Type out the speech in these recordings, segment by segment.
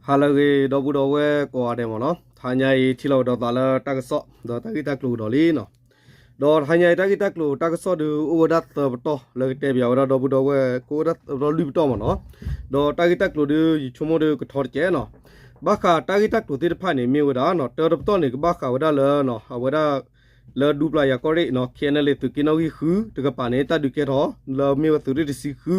ဟါလၢအဂ့ၤ ဒီပုၢ်ဒီဝဲၢ်ကိးဂၤဒဲးမ့ၢ်နီၤ, တဟါညါအံၤ ထံၣ်လိာ်ကဒီးသးလၢတၢ်ကစီၣ် ဒီးတၢ်ဂ့ၢ်တၢ်ကျိၤကဒီးလံနီၤ. ဒီးတဟါညါအံၤ တၢ်ဂ့ၢ်တၢ်ကျိၤတၢ်ကစီၣ်ဒုး အိၣ်ဝဲဒၣ်သၢပတီၢ်လၢကတဲပၠးဝဲဒၣ်ဒီပုၢ်ဒီဝဲၢ် ကအိၣ်ဝဲဒၣ်သၢပတီၢ်လွံၢ်ပတီၢ်မ့ၢ်နီၤ. ဒီးတၢ်ဂ့ၢ်တၢ်ကျိၤဒုး ယဆိကမိၣ်ဒုးကထီတကဲးနီၤ. ဘၣ်ဃးတၢ်ဂ့ၢ်တၢ်ကျိၤသ့ၣ်တဖၣ်န့ၣ် မ့ၢ်ဝဲဒၣ်နီၤ, တၢတပတီၢ်န့ၣ် ကဘၣ်ဃးဝဲဒၣ်လၢ အဝဲဒၣ် လၢဒူပျၢ်ယၤကီၢ်ရ့ၣ်နီၤ, ခ့ၣ်အဲၣ်အဲၣ်လ့ၣ် သုးက့နီၣ်ဂံၢ်ဃုတကပၤန့ၣ် တၢ်ဒုးကဲထီၣ် လၢမ့ၢ်ဝဲသုးရ့ၣ်တဆံဃု,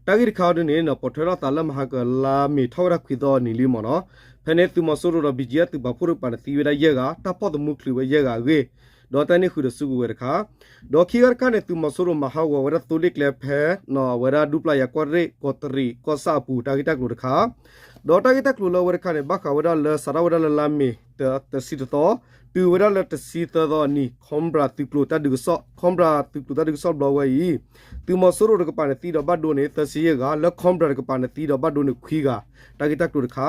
တၢ်ဂ့ၢ်တခါအံၤဒုးန့ၣ်နီၤ ပိာ်ထွဲထီၣ်သးလၢမဟါကလါမ့ၤထီၣ်ဝဲဒၣ်ခွံသီအနံၤလံမ့ၢ်နီၤ. ဖဲန့ၣ်သုးမီၤစိရိၤဒီး ဘံၣ်ကၠံအသုးပာ်ဖှိၣ်တကပၤန့ၣ် သံဝဲဒၣ်ယဲၢ်ဂၤ, တၢ်ဖီၣ်သမူချုးဝဲယဲၢ်ဂၤအဂ့ၢ်, ဒီးတၢ်န့ၣ်ဃုာ်ဒီးစုကဝဲၤတခါ ဒီးခံဂၤတခါန့ၣ် သုးမီၤစိရိၤမၤဟးဂီၤဝဲဒၣ်သိလ့ၣ်ကျဲဖဲ အဝဲဒၣ်ဒူပျၢ်ယၤကီၢ်ရ့ၣ် ကီးတရံးကီၢ်ဆၣ်အပူၤ တၢ်ဂ့ၢ်တၢ်ကျိၤတခါ, ဒီးတၢ်ဂ့ၢ်တၢ်ကျိၤလၢအဝဲတခါန့ၣ် ဘၣ်ဃးဝဲဒၣ်လၢစးထီၣ်ဝဲဒၣ်လၢလါမ့ၤ တဆံတသီ, တုၤဝဲဒၣ်လၢတဆံသၢသီအနံၤ Cobra သုးကျိၤတၢ်ဒုးကစီၣ် Cobra သုးကျိၤတၢ်ဒုးကစီၣ်တဘျီဝဲအံၤ, သုးမီၤစိရိၤတကပၤန့ၣ်သံဒီးဘၣ်ဒိန့ၣ် သၢဆံယဲၢ်ဂၤ, လၢ Cobra တကပၤန့ၣ်သံဒီးဘၣ်ဒိန့ၣ်ခွံဂၤ, တၢ်ဂ့ၢ်တၢ်ကျိၤတခါ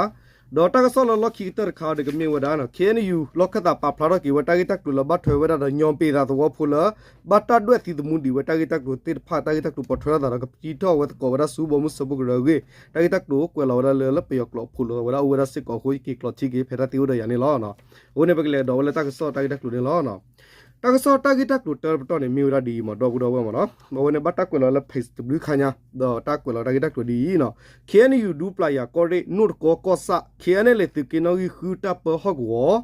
ဒီးတၢ်ကစီၣ်လၢလီၢ်ခံကတၢၢ်တခါအံၤဒီးကမ့ၢ်ဝဲဒၣ် ခ့ၣ်အဲၣ်ယူၣ် လီၢ်ခၢၣ်သးပာ်ဖျါထီၣ်က့ၤဝဲတၢ်ဂ့ၢ်တၢ်ကျိၤလၢဘၣ်ထွဲဝဲဒၣ်ဒီးညီပ့ၤသးသဝီဖိလၢ ဘၣ်တၢ်ဒွဲၣ်သံသမူဒံးဝဲတၢ်ဂ့ၢ်တၢ်ကျိၤသ့ၣ်တဖၣ် တၢ်ဂ့ၢ်တၢ်ကျိၤပိာ်ထွဲထီၣ်သးဒီးကပာ်ထီၣ်ဝဲသကိးဝဲဒၣ်ဆူဘီမုၢ်စၢဖှိၣ်ကရၢအဂ့ၢ်, တၢ်ဂ့ၢ်တၢ်ကျိၤကွဲးလီၤဝဲဒၣ်လၢလၢပယီၤကျိာ်အဖိလီၤဝဲဒၣ်အိၣ်ဝဲဒၣ်စ့ၢ်ကီးအဃိ ယက့ၤကျိးထံက့ၤဖဲတၢ်သံအိၣ်ဒီးယၤန့ၣ်လီၤ. အဃိန့ၣ်ပကလဲၤကဒီးဝဲလၢတၢ်ကစီၣ်တၢ်ဂ့ၢ်တၢ်ကျိၤန့ၣ်လီၤ. တၢ်ကစီၣ်တၢ်ဂ့ၢ်တၢ်ကျိၤတၢတပတီၢ်န့ၣ် မ့ၢ်ဝဲဒၣ်ဒ်အံၤမ့ၢ်ဒီပုၢ်ဒီဝဲၢ်မ့ၢ်နီၤ, အဝဲန့ၣ်ဘၣ်တၢ်ကွဲးလီၤလၢ page တဘျုးခါညါ, ဒီးတၢ်ကွဲးလီၤတၢ်ဂ့ၢ်တၢ်ကျိၤဒ်အံၤနီၤ, ခ့ၣ်အဲၣ်ယူၣ် ဒူပျၢ်ယၤကီၢ်ရ့ၣ် နိၣ်တကီကီၢ်ဆၣ် ခ့ၣ်အဲၣ်အဲၣ်လ့ၣ် သုးက့နီၣ်ဂံၢ်ဃုတၢ်ပၢဟီၣ်ကဝီၤ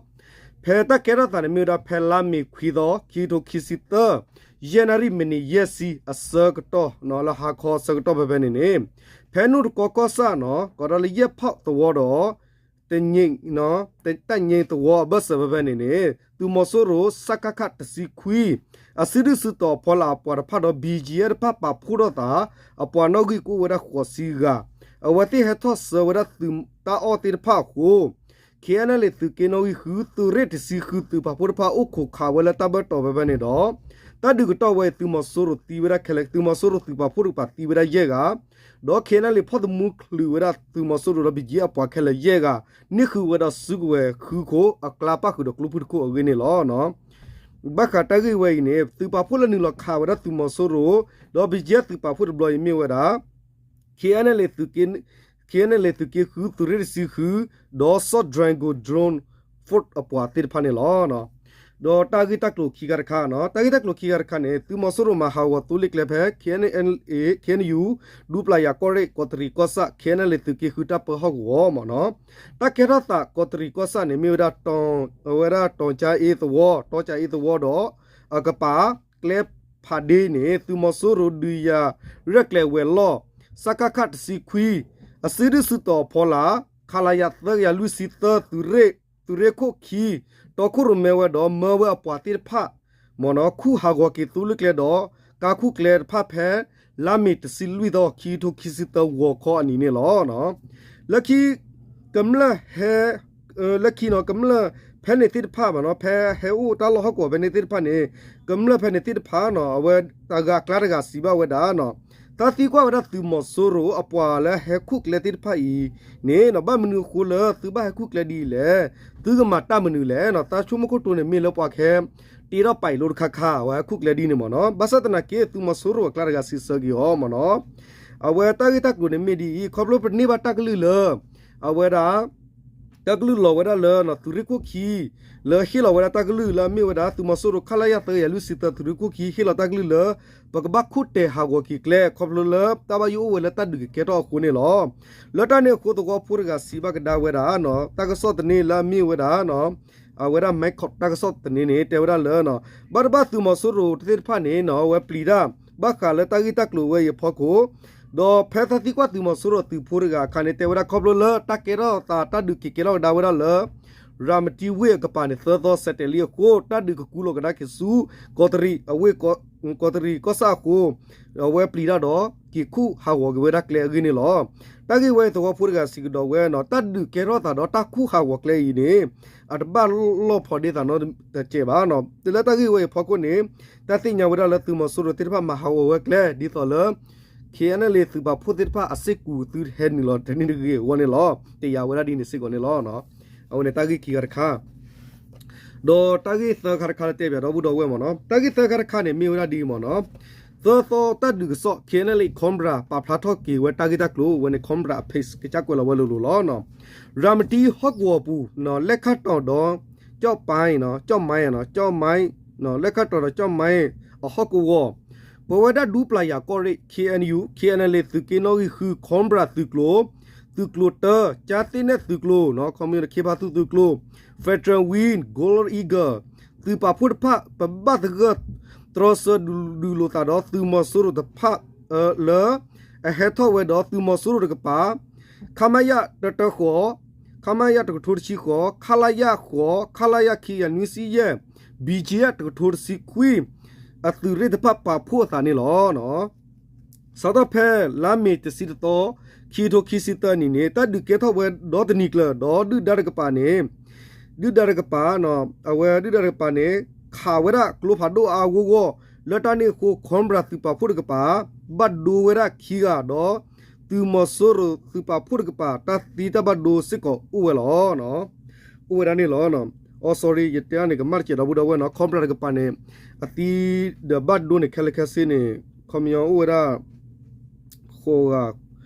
ဖဲတၢ်ကဲထီၣ်သးန့ၣ်မ့ၢ်ဝဲဒၣ်ဖဲလါမ့ၤခွံသီ ခံကထိခံဆံသၢ ယဲၢ်နၣ်ရံၣ်မံးနံးယဲၢ်ဆံအဆၢကတီၢ် လၢဟါခီအဆၢကတီၢ်ဖဲဖဲန့ၣ်န့ၣ်, ဖဲနိၣ်တကီကီၢ်ဆၣ်နီၤ ကဒီးလၢယဲၢ်ဖီၣ်သဝီဒီး တ တၣ်ညံသဝီအဘၢၣ်စၢၤဖဲဖဲန့ၣ်န့ၣ် သုးမီၤစိရိၤ စကခ တဆံခွံ အစုဒုၣ်စုတီၤအဖီလာ်အပှၤတဖၣ်ဒီး ဘံၣ်ကၠံအဲၣ်တဖၣ်ပာ်ဖှိၣ်ထီၣ်သး အပှၤနီၣ်ဂံၢ်ကအိၣ်ဝဲဒၣ်ဃိးဆံဂၤ, အဝဲသ့ၣ်ဟဲထီၣ်ဆှၢဝဲဒၣ်သုးတၢ်အီၣ်သ့ၣ်တဖၣ်အဃိ ခ့ၣ်အဲၣ်အဲၣ်လ့ၣ် သုးက့နီၣ်ဂံၢ်ဃု သုးရ့ၣ်တဆံဃု သုးပာ်ဖှိၣ်တဖၣ်အိၣ်ခိးခးဝဲလၢတၢ်ဘၢၣ်တီၤဖဲဖဲန့ၣ်ဒီး တၢ်ဒုးကတီၢ်ဝဲအံၤ သုးမီၤစိရိၤသံဝဲဒၣ်ခဲလၢာ် သုးမီၤစိရိၤသုးပာ်ဖှိၣ်တဖၣ်သံဝဲဒၣ်ယဲၢ်ဂၤ, ဒီးခ့ၣ်အဲၣ်အဲၣ်လ့ၣ် ဖီၣ်သမူချုးဝဲဒၣ်သုးမီၤစိရိၤဒီးဘံၣ်ကၠံအပှၤခဲလၢာ်ယဲၢ်ဂၤ, န့ၢ်ဃုာ်ဝဲဒီးစုကဝဲၤဃုခိၣ် အကျါပၣ်ဃုာ်ဒီးကျိဖုၣ်တခိၣ်အဂ့ၢ်န့ၣ်လီၤ. ဘၣ်ဃးတၢ်ဂ့ၢ်ဝဲအံၤန့ၣ် သုးပာ်ဖှိၣ်လၢနုာ်လီၤခးဝဲဒၣ်သုးမီၤစိရိၤ ဒီးဘံၣ်ကၠံသုးပာ်ဖှိၣ်တဘျီအံၤမ့ၢ်ဝဲဒၣ် ခ့ၣ်အဲၣ်အဲၣ်လ့ၣ် သုးက့ ခ့ၣ်အဲၣ်အဲၣ်လ့ၣ် သုးက့ဃု သုးရ့ၣ်တဆံဃု ဒီး South Dragon Drone Force အပှၤသ့ၣ်တဖၣ်န့ၣ်လီၤ. ဒီးတၢ်ဂ့ၢ်တၢ်ကျိၤခံခါတခါနီၤ, တၢ်ဂ့ၢ်တၢ်ကျိၤခံခါတခါန့ၣ် သုးမီၤစိရိၤမၤဟးဂီၤသိလ့ၣ်ကျဲဖဲ ခ့ၣ်အဲၣ်အဲၣ်လ် ခ့ၣ်အဲၣ်ယူၣ် ဒူပျၢ်ယၤကီၢ်ရ့ၣ် ကီးတရံးကီၢ်ဆၣ် ခ့ၣ်အဲၣ်အဲၣ်လ့ၣ် သုးက့ဃုတၢ်ပၢဟီၣ်ကဝီၤမ့ၢ်နီၤ, တၢ်ကဲထီၣ်သးကီးတရံးကီၢ်ဆၣ်န့ၣ် မ့ၢ်ဝဲဒၣ် အဝဲဒၣ်တီၤကၠါအ့သဝီ တီၤကၠါအ့သဝီဒီး အကပၤ ကျဲဖးဒ့န့ၣ် သုးမီၤစိရိၤဒုးယၤရဲၣ်ကျဲၤဝဲၤလီၢ် စကခ တဆံခွံ အစုဒုၣ်စုတီၤအဖီလာ် ခလရ သၢကယၤလွံၢ်ဆံသၢ သုးရ့ၣ် သုးရ့ၣ်ခိၣ်ခံ တီခိၣ်ရိၣ်မဲဝဲဒီးမၢဝဲအပှၤသ့ၣ်တဖၣ် မ့ၢ်နီၤ ခူၣ်ဟးဂီၤက့ၤသိလ့ၣ်ကျဲဒီး ကါခူၣ်ကျဲတဖၣ်ဖဲ လါမ့ၤတဆံလွံၢ်သီ ခံကထိခံဆံသၢ ဂီၤခီအနံၤန့ၣ်လီၤ. လၢခံ ကမျၢၢ်ဟဲ လၢခံနီၤ ကမျၢၢ်ဖဲန့ၣ်သ့ၣ်တဖၣ်မ့ၢ်နီၤ ဖဲဟဲအိၣ်တၢ်လီၢ်ဟီၣ်ကဝီၤဖဲန့ၣ်သ့ၣ်တဖၣ်န့ၣ် ကမျၢၢ်ဖဲန့ၣ်သ့ၣ်တဖၣ်နီၤ အဝဲတဂၤအကျါတဂၤစံးဘၣ်ဝဲဒၣ်နီၤ တၢ်သံကွၢ်ဝဲဒၣ်သုးမီၤစိရိၤအပှၤလၢဟဲခူၣ်ကျဲသ့ၣ်တဖၣ်အံၤန့ၣ်နီၤ ဘၣ်မနုၤအဃိလၢသုဘၣ်ဟဲခူၣ်ကျဲဒ်အံၤလဲၣ်, သုကမၤတၢ်မနုၤလဲၣ်နီၤ တၢ်ဆိကမိၣ်ခိၣ်တိန့ၣ်မ့ၢ်လၢပှၤကဟဲ တ့ထီၣ်ပာ်အံၤလိတခါခါ အဝဲဟဲခူၣ်ကျဲဒ်န့ၣ်မ့ၢ်နီၤ ဘၣ်ဆၣ်သနာ်က့ သုးမီၤစိရိၤအကျါတဂၤစံးဆၢက့ၤအီၤမ့ၢ်နီၤ အဝဲတၢ်ဂ့ၢ်တၢ်ကျိၤန့ၣ်မ့ၢ်ဒ်အံၤ ခီဖျိပန့ၢ်ဘၣ်တၢ်ကလုၢ်လၢ အဝဲဒၣ် တၢ်ကလုၢ်လီၤဝဲဒၣ်လၢ သုးရ့ၣ်ခိၣ်ခံ လၢဟ့ၣ်လီၤဝဲဒၣ်တၢ်ကလုၢ်လၢအမ့ၢ်ဝဲဒၣ် သုးမီၤစိရိၤ ခလရ သၢကယၤလွံၢ်ဆံသၢ သုးရ့ၣ်ခိၣ်ခံ ဟ့ၣ်လီၤတၢ်ကလုၢ်လၢ ပကဘၣ်ခူၣ်တဲာ်ဟးဂီၤက့ၤကျဲ ခီဖျိလၢတၢ်ဘၣ်ယိၣ်အိၣ်ဝဲလၢတၢ်ဒုးကကဲထီၣ်အဃိန့ၣ်လီၤ. လၢတၢ်န့ၣ်အဃိသဝီဖိတဂၤစံးဘၣ်ကဒါဝဲဒၣ်နီၤ တၢ်ကစီၣ်သန့လၢအမ့ၢ်ဝဲဒၣ် အဝဲဒၣ် Mike Cop တၢ်ကစီၣ်သန့န့ၣ် တဲဝဲဒၣ်လၢ ဘၣ်တဘၣ်သုးမီၤစိရိၤသ့ၣ်တဖၣ်န့ၣ်နီၤ အဝဲပျံၤတၢ် ဘၣ်ဃးလၢတၢ်ဂ့ၢ်တၢ်ကျိၤဝဲအံၤအဖီခိၣ် ဒီးဖဲတၢ်သံကွၢ်သုးမီၤစိရိၤသုးဖိတဂၤအခါန့ၣ် တဲဝဲဒၣ်ခီဖျိလၢတၢ်ကဲထီၣ်သးတၢ်ဒုးက့ၤကဲထီၣ်ကဒါဝဲဒၣ်လၢ ရၤမတံဝ့ၢ်အကပၤန့ၣ် သၢသီစဲးတဲာ်လံအဃိ တၢ်ဒုးကကူလီၤကဒါက့ၤဆူ ကီးတရံးအဝ့ၢ် ကီးတရံးကီၢ်ဆၣ်အဃိ အဝဲပျံၤတၢ်ဒီး က့ၤခူၣ်ဟးဂီၤက့ၤဝဲဒၣ်ကျဲအဂ့ၢ်န့ၣ်လီၤ. တၢ်ဂ့ၢ်ဝဲအံၤသဝီဖိတဂၤစံးကဒီးဝဲနီၤ တၢ်ဒုးကဲထီၣ်သးဒီးတၢ်ခူၣ်ဟးဂီၤကျဲအံၤန့ၣ် အတဘၣ်လီၢ်ဖီဒ့သးနီတစဲးဘၣ်နီၤ လၢတၢ်ဂ့ၢ်ဝဲအံၤအဖီခိၣ်န့ၣ် တၢ်သ့ၣ်ညါဝဲဒၣ်လၢသုးမီၤစိရိၤသ့ၣ်တဖၣ်မၤဟးဂီၤဝဲကျဲ ဒ်သိးလၢ ခ့ၣ်အဲၣ်အဲၣ်လ့ၣ် သုးပာ်ဖှိၣ်သ့ၣ်တဖၣ်အစ့ၢ်ကီးသုဟဲနုာ်လီၤတန့ၢ်တဂ့ၤအဂီၢ်န့ၣ်လီၤ. တယာ်ဝဲဒၣ်ဒ်န့ၣ်စ့ၢ်ကီးန့ၣ်လီၤ. အဝဲန့ၣ်တၢ်ဂ့ၢ်ခံခါတခါ ဒီးတၢ်ဂ့ၢ်သၢခါတခါလၢတဲပၠးဒီပုၢ်ဒီဝဲၢ်မ့ၢ်နီၤ တၢ်ဂ့ၢ်သၢခါတခါန့ၣ် မ့ၢ်ဝဲဒၣ်ဒ်အံၤမ့ၢ်နီၤ သၢသီတၢ်ဒုးကစီၣ် K N L A Cobra ပာ်ဖျါထီၣ်က့ၤဝဲတၢ်ဂ့ၢ်တၢ်ကျိၤ အဝဲန့ၣ် Cobra အ page ကစၢ်ကွဲးလီၤဝဲလိၤလိၤလီၤ. ရၤမတံဟီၣ်ကဝီၤပူၤ လဲၣ်ခၣ်တီၤဒီး ကၠီၣ်ပဲ ကၠီၣ်မဲ ကၠီၣ်မဲ လဲၣ်ခၣ်တီၤဒီးကၠီၣ်မဲ အဟီၣ်ကဝီၤ ပဝဲဒၣ်ဒူပျၢ်ယၤကီၢ်ရ့ၣ် K N U K N L A သုးက့နီၣ်ဂံၢ်ဃု Cobra သုးကျိၤ သုးကျိၤတၢ ကၠါသ့ၣ်နဲၣ်သုးကျိၤ ခီမီ ခ့ဖးသူသုးကျိၤ Veteran Wing Golden Eagle သုးပာ်ဖှိၣ်တဖၣ် ပဘၣ်သဂၢၢ် တြီဆၢဒုးလိာ်သးဒီးသုးမီၤစိရိၤတဖၣ် လၢ အဟဲထီၣ်ဝဲဒီးသုးမီၤစိရိၤတကပၤ ခမရ တတၢဃိး ခမရ တကထိတဆံဃိး ခလရ ဃိး ခလရ ခံကယၤနွံဆံယဲၢ် ဘံကၠ့ တကထိတဆံခွံ အသုးရ့ၣ်တဖၣ်ပာ်ဖှိၣ်အသးန့ၣ်လီၤ. စးထီၣ်ဖဲလါမ့ၤတဆံတသီ ခံကထိခံဆံသၢနံၣ်န့ၣ် တၢ်ဒုးကဲထီၣ်ဝဲဒီတနံၤကျၢၤ ဒီးဒုၣ်ဒါတကပၤန့ၣ် ဒုၣ်ဒါတကပၤ အဝဲဒုၣ်ဒါတကပၤန့ၣ် ခးဝဲဒၣ်ကျိဖးဒိၣ်အါအါဂီၢ်ဂီၢ် လၢတၢ်န့ၣ်အဃိ Cobra သုးပာ်ဖှိၣ်တကပၤ ဘၣ်ဒိဝဲဒၣ်ခံဂၤဒီး သုးမီၤစိရိၤသုးပာ်ဖှိၣ်တကပၤ တၢ်သံတၢ်ဘၣ်ဒိစ့ၢ်ကီးအိၣ်ဝဲလီၤ. အိၣ်ဝဲဒၣ်န့ၣ်လီၤ. အိ sorry ယတဲန့ၣ် ကမၣ်တစဲးဒီပုၢ်ဒီဝဲၢ်နီၤ Cobra တကပၤန့ၣ် အသံဒီးဘၣ်ဒိန့ၣ် ခဲလၢာ်ခဲဆ့န့ၣ် ခီပညီအိၣ်ဝဲဒၣ် ဃိးဂၤ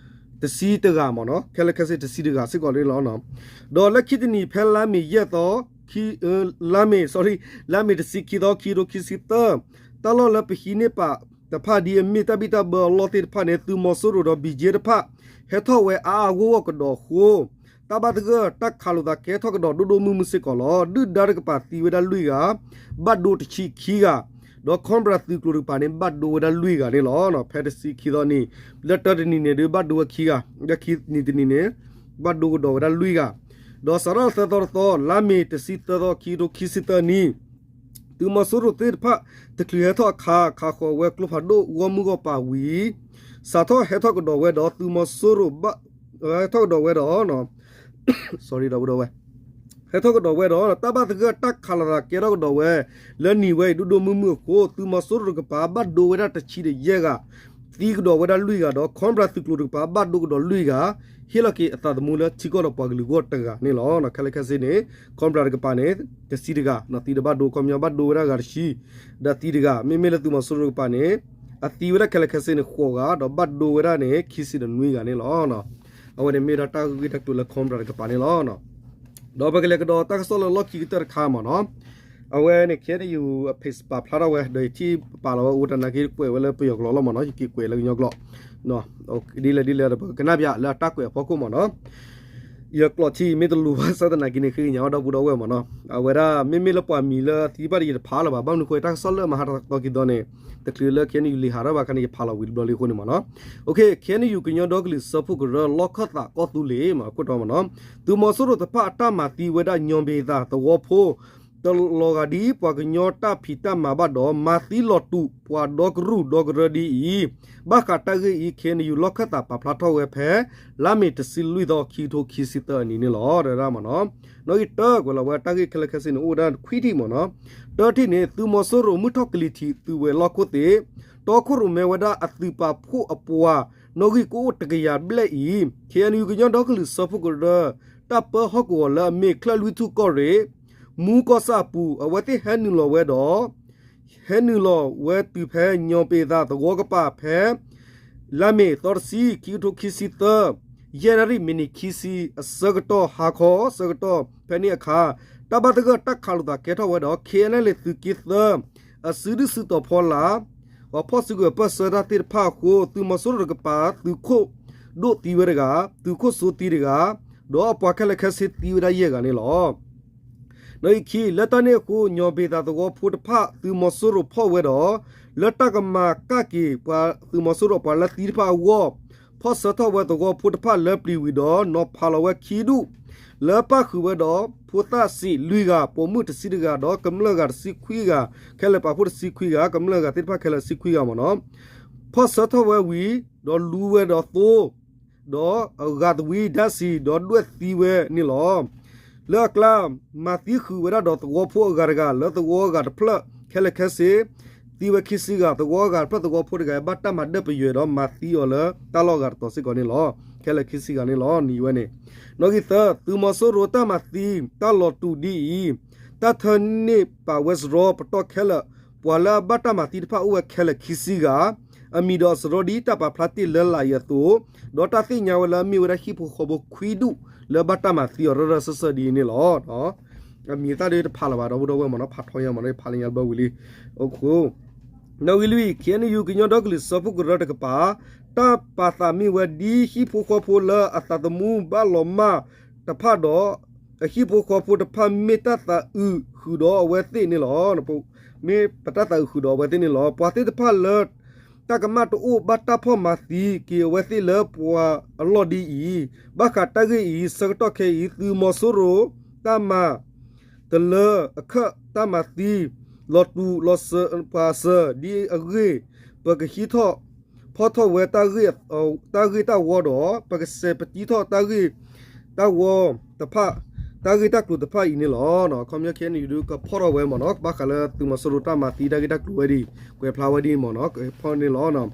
တဆံတဂၤမ့ၢ်နီၤ ခဲလၢာ်ခဲဆ့တဆံတဂၤစ့ၢ်ကီးန့ၣ်လီၤ. ဒီးလၢခံတနံၤဖဲလါမ့ၤယဲၢ်သီ လါမ့ၤ sorry လါမ့ၤတဆံခံသီ ခံကထိခံဆံသၢ တၢ်လီၢ်လၢပဟံးန့ၢ်ပာ်တဖၣ်ဒ်အမ့ၢ်တၢ်ဘံၣ်တၢ်ဘၢအလီၢ်သ့ၣ်တဖၣ်န့ၣ် သုးမီၤစိရိၤဒီး ဘံကၠ့တဖၣ် ဟဲထီၣ်ဝဲအါအါဂီၢ်ဂီၢ်ကဒီးအဃိ တၢ်ဘၣ်သဂၢၢ်တၢ်ခးလိာ်သးကဲထီၣ်ကဒီးဒိၣ်ဒိၣ်မုၢ်မုၢ်စ့ၢ်ကီးလီၤ. ဒုၣ်ဒါတကပၤသံဝဲဒၣ်လွံၢ်ဂၤ ဘၣ်ဒိတဆံခံဂၤ ဒီး Cobra သုးကျိၤတကပၤန့ၣ် ဘၣ်ဒိဝဲဒၣ်လွံၢ်ဂၤန့ၣ်လီၤ. ဖဲတဆံခံသီနံၤ လၢတၢတနံၤန့ၣ်ဒုးဘၣ်ဒိဝဲခံဂၤ လၢခံနံၤတနံၤန့ၣ် ဘၣ်ဒိကဒီးဝဲဒၣ်လွံၢ်ဂၤ ဒီးစးထီၣ်သၢသီတသီ လါမ့ၤတဆံသၢသီ ခံကထိခံဆံသၢနံၣ် သုးမီၤစိရိၤသ့ၣ်တဖၣ် တချုးဟဲထီၣ်အခါ ခးဃီၤဝဲကျိဖးဒိၣ်ဂီၢ်မုၢ်ဂီၢ်ပၤဝံၤ စးထီၣ်ဟဲထီၣ်ကဒီးဝဲဒီးသုးမီၤစိရိၤ ဟဲထီၣ်ကဒီးဝဲဒီး ဟဲထီၣ်ကဒီးဝဲဒီး တၢ်ဘၣ်သဂၢၢ်တၢ်ခးလိာ်သးကဲထီၣ်ကဒီးဝဲ လၢနံၤဝဲအံၤဒိၣ်ဒိၣ်မုၢ်မုၢ်အဃိ သုးမီၤစိရိၤတကပၤ ဘၣ်ဒိဝဲဒၣ်တဆံဒီးယဲၢ်ဂၤ သံကဒီးဝဲဒၣ်လွံၢ်ဂၤဒီး Cobra သုးကျိၤတကပၤ ဘၣ်ဒိကဒီးလွံၢ်ဂၤ ဟ့ၣ်လီၤက့ၤအသးသမူလၢထံကီၢ်ဒီးပှၤကလုာ်ဂီၢ်တဂၤန့ၣ်လီၤ. ခဲလၢာ်ခဲဆ့န့ၣ် Cobra တကပၤန့ၣ် တဆံတဂၤ သံဒီးဘၣ်ဒိ ခီပညီဘၣ်ဒိဝဲဒၣ်ဂၤတဆံ ဒီးသံတဂၤ မ့မ့ၢ်လၢသုးမီၤစိရိၤတကပၤန့ၣ် အသံဝဲဒၣ်ခဲလၢာ်ခဲဆ့န့ၣ် ဃိးဂၤ ဒီးဘၣ်ဒိဝဲဒၣ်န့ၣ် ခံဆံဒီးနွံဂၤန့ၣ်လီၤ. အဝဲန့ၣ်မ့ၢ်ဒၣ်တၢ်ဂ့ၢ်တၢ်ကျိၤလၢ Cobra တကပၤန့ၣ်လီၤ. ဒီးပကလဲၤကဒီးတၢ်ကစီၣ်လၢလီၢ်ခံကတၢၢ်တခါမ့ၢ်နီၤ, အဝဲန့ၣ် K N U အ page ပာ်ဖျါထီၣ်ဝဲ ဒီးယထံၣ်ပာ်လီၤဝဲအိၣ်တနာ်က့ ကွဲးဝဲလၢပယီၤကျိာ်လီၤမ့ၢ်နီၤ, ယက့ၤကွဲးလၢကညီကျိာ် ဒ်လဲၣ်ဒ်လဲၣ်ဒီး ပကနၣ်ပၠးလၢအတၢ်ကွဲးအဖီခိၣ်မ့ၢ်နီၤ. ယကျိာ်ထံမ့ၢ်တလူၤဘၣ်ဆၣ်သနာ်က့န့ၣ် ဃ့ကညးအီၣ်ဒီပုၢ်ဒီဝဲၢ်မ့ၢ်နီၤ. အဝဲဒၣ်မ့မ့ၢ်လၢပှၤမံၤလၢသံဘၣ်ဒီးယတဖးလၢၤဘၣ်, ဘၣ်မနုၤဃိတၢ်ကစီၣ်လၢမဟါတသီက့ၤသီန့ၣ် တချုးလၢ K N U လံာ်ဟးထီၣ်ဘၣ်ခါန့ၣ် ယဖးလီၤဝံၤတဘျီလံအဃိန့ၣ်မ့ၢ်နီၤ. K N U ကညီဒီကလုာ်စၢဖှိၣ်ကရၢ လီၢ်ခၢၣ်သးကီၢ်သူလ့ၤမ့ၢ်နီၤ, ခိၣ်တီမ့ၢ်နီၤ, သုးမီၤစိရိၤတဖၣ်အတၢ်မၤသံဝဲဒၣ်ညီဘ့ၤသးသဝီဖိ တလီၤဂာ်ဒ်ပှၤကညီတၢ်ဖံးတၢ်မၤဘၣ်ဒီး မၤသံလီၤတူာ်ပှၤဒီကရူၢ်ဒီကရၢဒ်အံၤ, ဘၣ်ဃးတၢ်ဂ့ၢ်အံၤ K N U လီၢ်ခၢၣ်သးပာ်ဖျါထီၣ်ဝဲဖဲ လါမ့ၤတဆံလွံၢ်သီ ခံကထိခံဆံသၢအနံၤန့ၣ်လီၤ. တဒၣ်မ့ၢ်နီၤ, နီၣ်ဂံၢ်တၢ ကွဲးလီၤဝဲတၢ်ဂ့ၢ်ခဲလၢာ်ခဲဆ့န့ၣ် အိၣ်ဝဲဒၣ်ခွံထံၣ်မ့ၢ်နီၤ. တၢထံၣ်န့ၣ် သုးမီၤစိရိၤမုၢ်ထီၣ်ကလံၤထံးသုးဝဲၤလီၢ်ခိၣ်သ့ၣ်, တီခိၣ်ရိၣ်မဲဝဲဒၣ်အသုးပာ်ဖှိၣ်အပှၤ နီၣ်ဂံၢ်ကအိၣ်တကယၤဘျဲၣ်အံၤ K N U ကညီဒီကလုာ်စၢဖှိၣ်ကရၢ တၢ်ပၢဟီၣ်ကဝီၤလၢအမ့ၢ်ချၢၣ်လွံၢ်ထူၣ်ကီၢ်ရ့ၣ် မူကီၢ်ဆၣ်အပူၤ အဝဲသ့ၣ်ဟဲနုာ်လီၤဝဲဒီး ဟဲနုာ်လီၤဝဲတုၤဖဲညီဘ့ၤသးသဝီကပၤဖဲ လါမ့ၤသီတဆံ ခံကထိခံဆံသၢ ယဲၢ်နၣ်ရံၣ်မံးနံးခံဆံအဆၢကတီၢ် ဟါခီအဆၢကတီၢ်ဖဲန့ၣ်အခါ တၢ်ဘၣ်သဂၢၢ်တၢ်ခးလိာ်သးကဲထီၣ်ဝဲဒီး K N L A သုးက့သၢ အစုဒုၣ်စုတီၤဖီလာ် ပှၤဖီၣ်စုကဝဲၤပၢၢ်ဆၢတၢ်သ့ၣ်တဖၣ်အဃိ သုးမီၤစိရိၤတကပၤ သုးခိၣ်ဒိၣ်သံဝဲတဂၤ, သုးခိၣ်စိသံတဂၤ, ဒီးအပှၤခဲလၢာ်ခဲဆ့သံဝဲဒၣ်ယဲၢ်ဂၤန့ၣ်လီၤ. နီၣ်ဂံၢ်ခံ လၢတၢ်န့ၣ်အဃိ ညီဘ့ၤသးသဝီဖိတဖၣ် သုးမီၤစိရိၤဖီၣ်ဝဲဒီး လၢတၢ်ကမၤကၣ်က့ၤပှၤသုးမီၤစိရိၤပှၤလၢသံတဖၣ်အဂီၢ် ဖီၣ်ဆၢထီၣ်ဝဲသဝီဖိတဖၣ်လၢပျံၤဝံၤဒီး နီၤဖးလီၤဝဲခံဒူၣ် လၢပၣ်ဃုာ်ဝဲဒီး ဖိသၣ်စံးလွံၢ်ဂၤ, ပိာ်မုၣ်တဆံတဂၤ, ဒီးကမျၢၢ်ဂၤတဆံခွံဂၤ, ခဲလၢာ်ပာ်ဖှိၣ်တဆံခွံဂၤ, ကမျၢၢ်ဂၤသ့ၣ်တဖၣ်ခဲလၢာ်တဆံခွံဂၤမ့ၢ်နီၤ, ဖီၣ်ဆၢထီၣ်ဝဲဝံၤ ဒီးလူဝဲဒီးသိ ဒီးအဂၤသဝံဒါစံး ဒီးဒွဲၣ်သံဝဲန့ၣ်လီၤ. လၢအကျါ မၤသံဃုာ်ဝဲဒၣ်ဒီးသဝီဖိအဂၤတဂၤ လၢသဝီအဂၤတဖျၢၣ် ခဲလၢာ်ခဲဆ့ သံဝဲခံဆံဂၤ, သဝီအဂၤတဖျၢၣ်သဝီဖိတဂၤ ဘၣ်တၢ်မၤဒၢၣ်ပယွဲဒီး မၤသံအီၤလၢတၢ်လီၢ်အဂၤတတီၤစ့ၢ်ကီးန့ၣ်လီၤ. ခဲလၢာ်ခံဆံဂၤန့ၣ်လီၤ နံၤဝဲန့ၣ်. နီၣ်ဂံၢ်သၢ သုးမီၤစိရိၤတၢ်မၤသံ တၢ်လီၤတူာ်ဒ်အံၤ, တၢ်ထၢန့ၢ်ပာ်ဝဲစရီပတီၢ်ခဲလၢာ် ပှၤလၢအဘၣ်တၢ်မၤသံတဖၣ်အိၣ်ဝဲခဲလၢာ်ခံဆံဂၤ, အမံၤဒီးအစရီဒ်တၢ်ပာ်ဖျါတ့ၢ်လၢလာ်အံၤအသိး, ဒီးတၢ်သ့ၣ်ညါဝဲလၢအမ့ၢ်ဝဲဒၣ်ဟံၣ်ဖိဃီဖိခွံဒူၣ်လၢဘၣ်တၢ်မၤသံအီၤရၢရၢစၢၢ်စၢၢ်ဒ်အံၤန့ၣ်လီၤ. အမံၤအသၣ်ဒ်တဖးလၢၤဘၣ် ဒီပုၢ်ဒီဝဲၢ်မ့ၢ်နီၤ ဖးထီညါမ့ၢ်နီၤ ဖးလၢညါလၢဘၢဝံၤလံ. နီၣ်ဂံၢ်လွံၢ် ခ့ၣ်အဲၣ်ယူၣ် ကညီဒီကလုာ်စၢဖှိၣ်ကရၢတကပၤ, တၢ်ပာ်သးမ့ၢ်ဝဲဒ်ဟံၣ်ဖိဃီဖိလၢအသးသမူဘၣ်လီၤမၢ်တဖၣ်ဒီး အဟံၣ်ဖိဃီဖိတဖၣ်မ့ၢ်တၢ်သးအုးဃုာ်ဒီးအဝဲသ့ၣ်န့ၣ်လီၤ. မ့ၢ်ပတၢ်သးအုးဃုာ်ဒီးအဝဲသ့ၣ်န့ၣ်လီၤ. ပှၤသ့ၣ်တဖၣ်လၢ တၢ်ကမၣ်တအိၣ်ဘၣ်တၢ်ဖီၣ်မၤသံက့ၤအဝဲသ့ၣ်လၢပှၤအလီၢ်ဒ်အံၤ, ဘၣ်ဃးတၢ်ဂ့ၢ်အံၤ ဆၢကတီၢ်ခဲအံၤ သုးမီၤစိရိၤ တၢ်မၤ တလၢအခၢၣ်တၢ်မၤသံ လီၤတူာ်လီၤစၢၤပှၤစၢၤဒ်အဂ့ၢ်, ပကဟံးထီၣ်ဖီၣ်ထီၣ်ဝဲ တၢ်ဂ့ၢ်တၢ်ဝီဒီး ပကစဲးပတံထီၣ်တၢ်ဂ့ၢ်တၢ်ဝီတဖၣ်, တၢ်ဂ့ၢ်တၢ်ကျိၤတဖၣ်အံၤန့ၣ်လီၤ. ခီပညီခဲအံၤန့ၣ် ဒုးကဖီၣ်ထီၣ်ဝဲမ့ၢ်နီၤ ဘၣ်ဃးလၢသုးမီၤစိရိၤတၢ်မၤသံတၢ်ဂ့ၢ်တၢ်ကျိၤဝဲဒ်အံၤ ကွဲးဖျါဝဲဒ်အံၤမ့ၢ်နီၤ ဖီၣ်န့ၣ်လီၤ.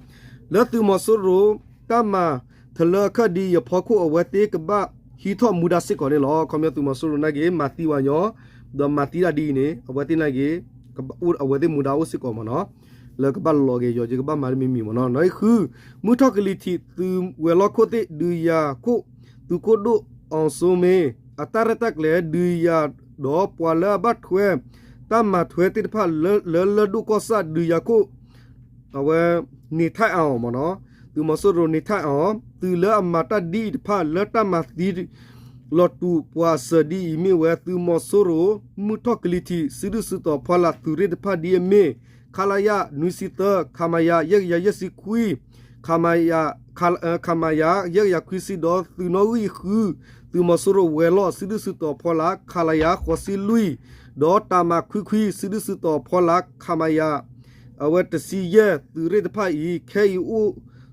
လၢသုးမီၤစိရိၤတၢ်မၤ တလၢအခၢၣ်ဒ်အံၤအဖီခိၣ် အဝဲသ့ၣ်ကဘၣ်ဟံးထီၣ်မူဒါစ့ၢ်ကီးန့ၣ်လီၤ. ခီပညီသုးမီၤစိရိၤနာ်က့ၤ မၤသံဝဲညီ, ဒီးမၤသံဒၣ်ဒ်အံၤန့ၣ် အဝဲသ့ၣ်နာ်က့ၤ အဝဲသ့ၣ်မူဒါအိၣ်စ့ၢ်ကီးမ့ၢ်နီၤ, လၢကဘၣ်လီၤက့ၤယီၤက့ၤ ကဘၣ်မၤတမံၤမံၤမ့ၢ်နီၤ. နီၣ်ဂံၢ်ဃု မုၢ်ထီၣ်ကလံၤထံး သုးဝဲၤလီၢ်ခိၣ်သ့ၣ် ဒုးယၤခိၣ် သုးခိၣ်ဒိၣ် အောင်စိုးမင်း အတၢ်ရဲၣ်တၢ်ကျဲၤ ဒုးယၤဒီးပှၤလၢအဘၣ်ထွဲ တၢ်မၤထွဲသ့ၣ်တဖၣ်လၢလၢၢ်ဒိၣ်ကီၢ်ဆၣ် ဒုးယၤခိၣ် အဝဲ နေထိုင်အောင် မ့ၢ်နီၤ, သုးမီၤစိရိၤ နေထိုင်အောင် သုးလၢအမၤတၢ်ဒ်အံၤတဖၣ် လၢတၢ်မၤသံ လီၤတူာ်ပှၤစၢၤဒ်အံၤ မ့ၢ်ဝဲသုးမီၤစိရိၤ မုၢ်ထီၣ်ကလံၤထံး စုဒုၣ်စုတီၤဖီလာ်သုးရ့ၣ်တဖၣ်ဒ်အမ့ၢ် ခလရ နွံဆံသၢ, ခမရ ယဲၢ်ကယၤယဲၢ်ဆံခွံ, ခမရ ခမရ ယဲၢ်ကယၤခွံဆံ ဒီးသုးနီၣ်ဂံၢ်ဃု သုးမီၤစိရိၤဝဲၤလီၢ် စုဒုၣ်စုတီၤဖီလာ် ခလရ ဃိးဆံလွံၢ်, ဒီးတၢ်မၤခွံခွံ စုဒုၣ်စုတီၤဖီလာ် ခမရ အဝဲတဆံယဲၢ် သုးရ့ၣ်တဖၣ်အံၤ ခဲအံၤအိၣ်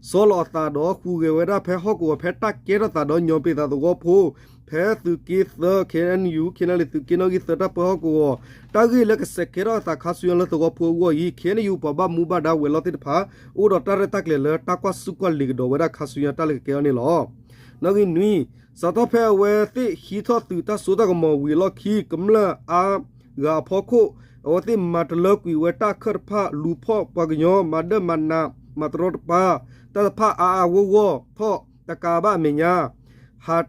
ဆီလီၤအသးဒီးဟူးဂဲၤဝဲဒၣ်ဖဲဟီၣ်ကဝီၤ ဖဲတၢ်ကဲထီၣ်သးဒီးညီပ့ၤသးသဝီဖိ ဖဲသုးက့သၢ ခ့ၣ်အဲၣ်ယူၣ် ခ့ၣ်အဲၣ်ယူၣ် သုးက့နီၣ်ဂံၢ်သၢ တၢ်ပၢဟီၣ်ကဝီၤ တၢ်ဂ့ၢ်လၢကဆဲးကဲထီၣ်အသးခါဆူညါလၢသဝီဖိအဂီၢ်အံၤ ခ့ၣ်အဲၣ်ယူၣ် ပှၤဘၣ်မူဘၣ်ဒါဝဲၤလီၢ်သ့ၣ်တဖၣ် အိၣ်ဒီးတၢ်ရဲၣ်တၢ်ကျဲၤလၢတၢ်ကွၢ်ဆူၣ်ကွၢ်လံၤကဒီးဝဲဒၣ်ခါဆူညါတၢ်လၢကကဲထီၣ်န့ၣ်လီၤ. နီၣ်ဂံၢ်နွံ စးထီၣ်ဖဲအဝဲသ့ၣ်ဟံးထီၣ်သုးတၢ်စိတၢ်ကမီၤဝံၤအလီၢ်ခံ ကမျၢၢ်အါဂၤအဖီခိၣ် အဝဲသ့ၣ်မၤတလၢကွံာ်ဝဲတၢ်ခၢၣ်တဖၣ် လူၤဖီၣ်ပှၤကညီ မၤဒၢၣ်မၤနး မၤတရီတပါ တၢ်တဖၣ်အါအါဂီၢ်ဂီၢ်ထီၣ်တကးဘၣ်အမဲာ်ညါ ဟး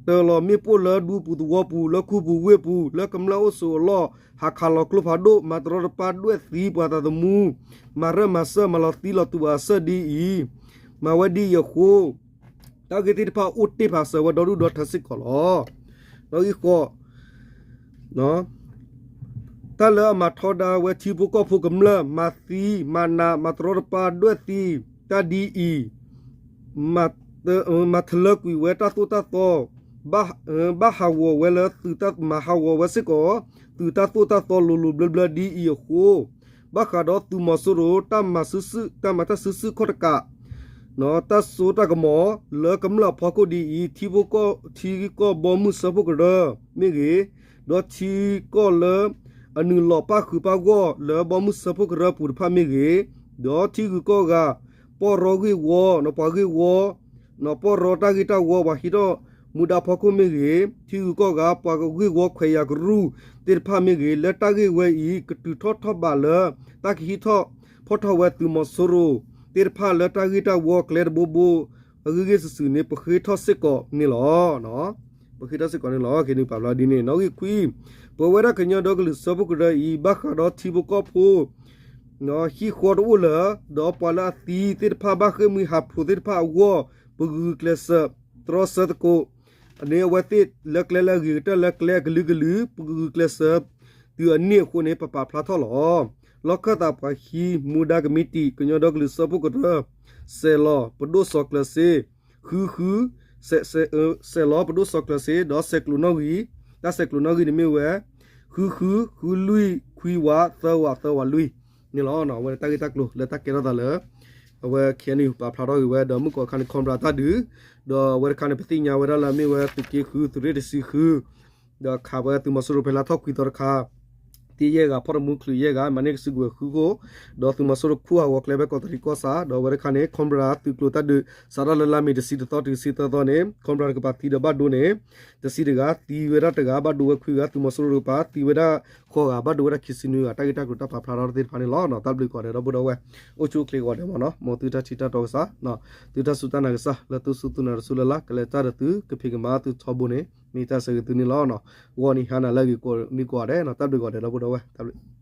တၢၤလီၤမ့ၣ်ပိၢ်လၢဒူပူၤသဝီပူၤ လၢခူပူၤဝ့ၢ်ပူၤ လၢကမျၢၢ်အိၣ်ဆိးအလီၢ် ဟးခးလီၤကျိဖးဒိၣ် မၤတရီတပါဒွဲၣ်သံပှၤသးသမူ မၤရၢၢ်မၤစၢၤ မၤလီၤသံလီၤတူာ်အစၢၣ်ဒ်အံၤ မၤဝဲဒ်အံၤအဃိ တၢ်ဂ့ၢ်သ့ၣ်တဖၣ်အိၣ်တ့ၢ်ဖးစၢၤဝဲဒီဒူၣ်ဒီထၢစ့ၢ်ကီးလီၤ. နီၣ်ဂံၢ်ဃိး တၢ်လၢအမၤထီဒါဝဲထံဖိကီၢ်ဖိကမျၢၢ် မၤသံ မၤနး မၤတရီတပါဒွဲၣ်သံ တၢ်ဒ်အံၤ မၤတလၢကွံာ်ဝဲတၢ်သိၣ်တၢ်သီ ဘၣ်ဟးဂီၤဝဲလၢသုးတၢ်မၤဟးဂီၤဝဲစ့ၢ်ကီး သုးတၢ်သိၣ်တၢ်သီလိၤလိၤဘျၢဘျၢဒ်အံၤအဃိ ဘၣ်ဃးဒီးသုးမီၤစိရိၤ တၢ်မၤစုစု တၢ်မၤတၢ်စုစုခီၣ်တကး တၢ်စိတၢ်ကမီၤ လၢကမျၢၢ်အဖီခိၣ်ဒ်အံၤ ထံဖိကီၢ် ထံကီၢ်ဘီမုၢ်စၢဖှိၣ်ကရၢမ့ၢ်ဂ့ၤ, ဒီးထံကီၢ်လၢ အနုာ်လီၤပၣ်ဃုာ်ပၣ်ဂီၢ်လၢဘီမုၢ်စၢဖှိၣ်ကရၢပူၤတဖၣ်မ့ၢ်ဂ့ၤ, ဒီးထံဂုၤကီၢ်ဂၤ ပီၢ်ရီဂ့ၢ်ဝီ ပှၤဂ့ၢ်ဝီ ပီၢ်ရီတၢ်ဂ့ၢ်တၢ်ဝီ ပှၤဟံးထီၣ်မူဒါဖီခိၣ်မ့ၢ်ဂ့ၤ, ထံဂုၤကီၢ်ဂၤ ပှၤဂ့ၢ်ဝီခွဲးယာ်ကရူၢ်သ့ၣ်တဖၣ်မ့ၢ်ဂ့ၤ, လၢတၢ်ဂ့ၢ်ဝဲအံၤ ကတုၤထီၣ်ထီၣ်ဘးလၢ တၢ်ကဟံးထီၣ်ဖီၣ်ထီၣ်ဝဲသုးမီၤစိရိၤသ့ၣ်တဖၣ်လၢတၢ်ဂ့ၢ်တၢ်ဝီကျဲတဘိဘိ အဂ့ၢ်ဂ့ၢ်စုာ်စုာ်န့ၣ် ပဃ့ထီၣ်စ့ၢ်ကီးန့ၣ်လီၤ. ပဃ့ထီၣ်စ့ၢ်ကီးန့ၣ်လီၤ. က့ၤနုာ်ပာ်ဖျါဒ်န့ၣ် နီၣ်ဂံၢ်ခွံ ပဝဲဒၣ်ကညီဒီကလုာ်စၢဖှိၣ်ကရၢအံၤ ဘၣ်ဃးဒီးထံဖိကီၢ်ဖိ ဟံၣ်ဃီတအိၣ်လၢၤ ဒီးပှၤလၢအသံသ့ၣ်တဖၣ် ဘၣ်ဃ့ၢ်မှံဟးဖျိးသ့ၣ်တဖၣ်အဂီၢ် ပဂုာ်ကျဲးစၢး တြီဆၢသကိး န့ၣ်အဝဲသ့ၣ်လၢကျဲလၢအဂ့ၤကတၢၢ်လၢကျဲအကလုာ်ကလုာ် ပဂုာ်ကျဲးစၢး တုၤအန့ၢ်အဃိန့ၣ် ပပာ်ဖျါထီၣ်လီၤ. လီၢ်ခၢၣ်သးပှၤခံ မူဒါကမံးတံာ် ကညီဒီကလုာ်စၢဖှိၣ်ကရၢ စဲးလီၤ ပဒိၣ်စီၤကျၢၤစ့ ဃုဃု စဲးလီၤ ပဒိၣ်စီၤကျၢၤစ့ ဒီးဆဲးကျိးနီၣ်ဂံၢ် တၢ်ဆဲးကျိးနီၣ်ဂံၢ်န့ၣ်မ့ၢ်ဝဲ ဃုဃု ဃုလွံၢ် ခွံဝး သၢဝး သၢဝးလွံၢ်န့ၣ်လီၤ. အဝဲန့ၣ်တၢ်ဂ့ၢ်တၢ်ကျိၤလၢတၢ်ကဲထီၣ်သးလၢ အဝဲ ခ့ၣ်အဲၣ်ယူၣ် ပာ်ဖျါထီၣ်ဂ့ၤဝဲ ဒီးမုၢ်ကီၢ်ခါန့ၣ် ခီၣ်ဘြၣ်တၢ်ဒုး ဒီးအဝဲတခါန့ၣ် ပသ့ၣ်ညါဝဲဒၣ်လၢအမ့ၢ်ဝဲသုးက့ဃု သုးရ့ၣ်တဆံဃု ဒီးခးဝဲသုးမီၤစိရိၤဖဲလါထီၣ်ခွံသီတခါ တ တ့ယဲၢ်ဂၤ ဖီၣ်တမူချုးယဲၢ်ဂၤ မၤန့ၢ်ကစုကဝဲၤဃုဃိ, ဒီးသုးမီၤစိရိၤခူၣ်ဟးဂီၤကျဲဖဲကီးတရံးကီၢ်ဆၣ် ဒီးအဝဲတခါန့ၣ် Cobra သုးကျိၤတၢ်ဒုး စးထီၣ်လၢလါမ့ၤတဆံတသီတုၤတဆံသၢသီန့ၣ် Cobra တကပၤသံဒီးဘၣ်ဒိန့ၣ် တဆံတဂၤ သံဝဲဒၣ်တဂၤ ဘၣ်ဒိဝဲခွံဂၤ, သုးမီၤစိရိၤတကပၤသံဝဲဒၣ်ဃိးဂၤ ဘၣ်ဒိဝဲဒၣ်ခံဆံနွံဂၤ တၢ်ဂ့ၢ်တၢ်ကျိၤတၢ်ပာ်ဖျါထီၣ်သ့ၣ်တဖၣ်န့ၣ်လီၤ. တၢ်ဘျုးကိးဂၤဒဲး ဒီပုၢ်ဒီဝဲၢ် အိၣ်ဆူၣ်အိၣ်ချ့ကိးဂၤဒဲးမ့ၢ်နီၤ မ်သုတၢ်ထံၣ်တၢ်တီကစၢ် သုတၢ်စူၢ်တၢ်နာ်ကစၢ် လၢသုစူၢ်သုနာ်တစူၢ်လၢ်လၢ် ကလဲၤတၢ်ဒီးသု ကဖံးကမၤသုထီဘိန့ၣ် မ့ၢ်တၢ်ဆၢဂ့ၤသုန့ၣ်လီၤ. ဂီၤနံၤဟါနၤလၢအဂ့ၤကိးနံၤကိးဂၤဒဲးနီၤ တၢ်ဘျုးကိးဂၤဒဲး ဒီပုၢ်ဒီဝဲၢ် တၢ်ဘျုး